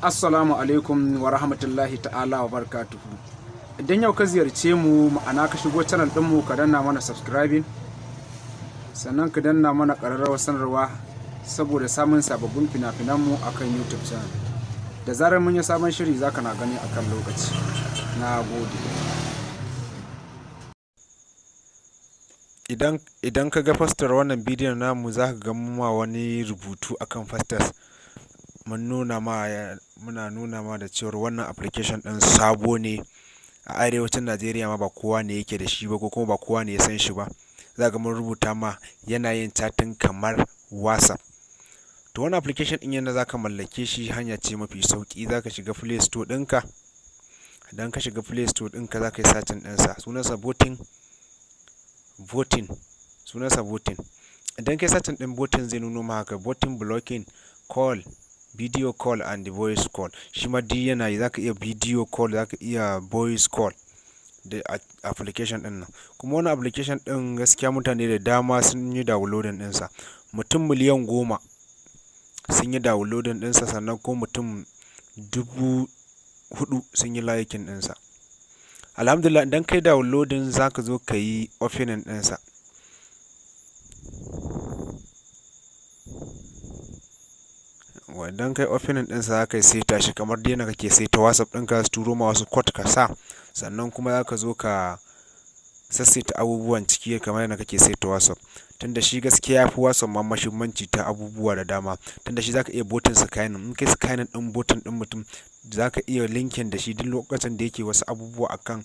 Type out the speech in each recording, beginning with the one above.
Assalamu alaikum wa rahmatullahi ta'ala wa barakatuhu. Idan yau ka ziyarce mu, ma'ana ka shigo channel ɗinmu, ka danna mana subscribing, sannan ka danna mana ƙararrawar sanarwa saboda samun sababbin fina-finanmu a kan YouTube channel. Da zarar mun yi sabon shiri, za ka na gani a kan lokaci. Na gode. Idan ka ga fastar wannan bidiyon namu, za ka ga ma wani rubutu akan fasters. Mun nuna ma, muna nuna ma da cewar wannan application ɗin sabo ne a arewacin Najeriya, ma ba kowa ne yake da shi ba ko kuma ba kowa ne ya san shi ba. Za ga mun rubuta ma yana yin chatting kamar WhatsApp. To, wannan application ɗin, yanda za ka mallake shi, hanya ce mafi sauƙi. Za ka shiga Play Store ɗinka. Idan ka shiga Play Store ɗinka, za ka yi searching ɗinsa. Sunansa Voting. Voting, sunansa Voting. Idan kai searching ɗin Voting, zai nuno ma haka: voting, blocking, call, video call and voice call. Shi ma duk yana yi. Za ka iya video call, za ka iya voice call da application ɗin nan. Kuma wannan application ɗin, gaskiya mutane da dama sun yi downloading ɗinsa. Mutum 10,000,000 sun yi downloading ɗinsa, sannan ko mutum 4,000 sun yi liking ɗinsa. Alhamdulillah, idan kai downloading, za ka zo ka yi opening ɗinsa. Idan kai opening ɗinsa, za ka saita shi kamar dai yadda kake saita WhatsApp ɗinka, su turo ma wasu code ka sa. Sannan kuma za ka zo ka sassaita abubuwan ciki kamar yadda kake saita WhatsApp. Tunda shi gaskiya ya fi WhatsApp ma mahimmanci ta abubuwa da dama. Tunda shi za ka iya button scanning. In kai scanning ɗin button ɗin mutum, za ka iya linking da shi. Duk lokacin da yake wasu abubuwa akan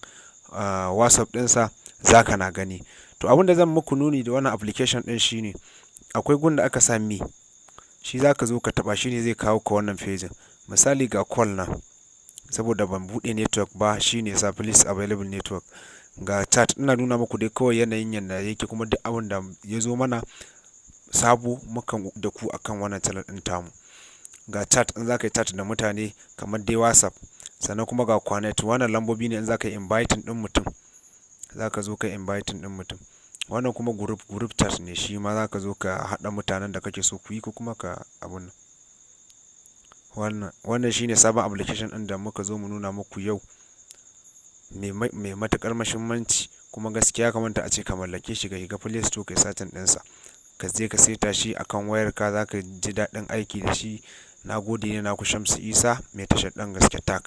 WhatsApp ɗinsa, za ka na gani. To, abin da zan muku nuni da wannan application ɗin shine akwai gun da aka sa "Me". Shi za ka zo ka taɓa, shi ne zai kawo ka wannan page. Misali, ga call nan. Saboda ban buɗe network ba, shi ne sa "please available network". Ga chat. Ina nuna muku dai kawai yanayin yanda yake, kuma duk abin da ya zo mana sabo, mukan da ku akan wannan channel ɗin tamu. Ga chat, in za ka yi chat da mutane kamar dai WhatsApp. Sannan kuma ga connect. Wannan lambobi ne in za ka yi inviting ɗin mutum. Za ka zo ka yi inviting ɗin mutum. Wannan kuma group chat ne. Shi ma za ka zo ka haɗa mutanen da kake so ku yi ko kuma ka abun nan. Wannan shine sabon application ɗin da muka zo mu nuna muku yau. Mai matuƙar muhimmanci, kuma gaskiya ya kamata ace ka mallake shi. Ka shiga Play Store, ka yi searching ɗinsa. Ka je ka saita shi akan wayarka, za ka ji daɗin aiki da shi. Na gode, ne naku Shamsu Isa, mai tashar Ɗan Gaske Tech.